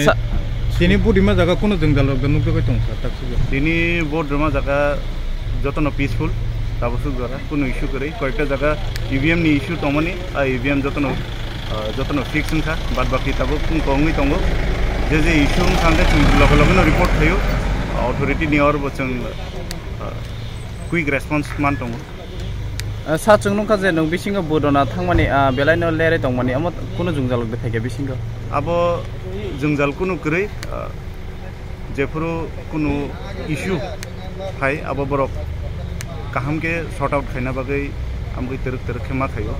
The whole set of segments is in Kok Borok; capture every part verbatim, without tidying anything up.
Sa-, tini vote rima jaga kunu jwngjal rok da nukjagwi tong kha, tak sijak. Tini vote rima jaga jotono peaceful, tabuk suk jora kunu issue kwrwi, koyekta jaga E V M ni issue tongmani, a E V M jotono, ah, jotono fix wngkha, bad baki tabuk wng kongwi tongo. Je je issue wngkha hwnkhe chwng loge loge no report khaio, authority ni oro bo chwng, ah, quick response man tongo. Ah, sa chwng nukha je nwng bisingo vote rwna thangmani, ah, belai no lerwi tongmani, omo kunu jwngjal rok de phaikha bisingo? Abo jwngjal kunu kwrwi, ah, jephuru kunu issue phai, abo borok kaham khe sort out khaina bagwi amgwi twrwk twrwk khe ma khaio,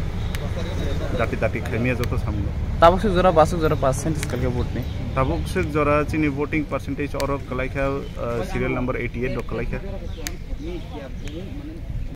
dati dati khaimya joto samung. Tabuk suk jora, basuk jora percentage kalkhe vote ni? Tabuk suk jora chini voting percentage oro kwlaikha, ah, serial number eighty eight rok kwlaikha.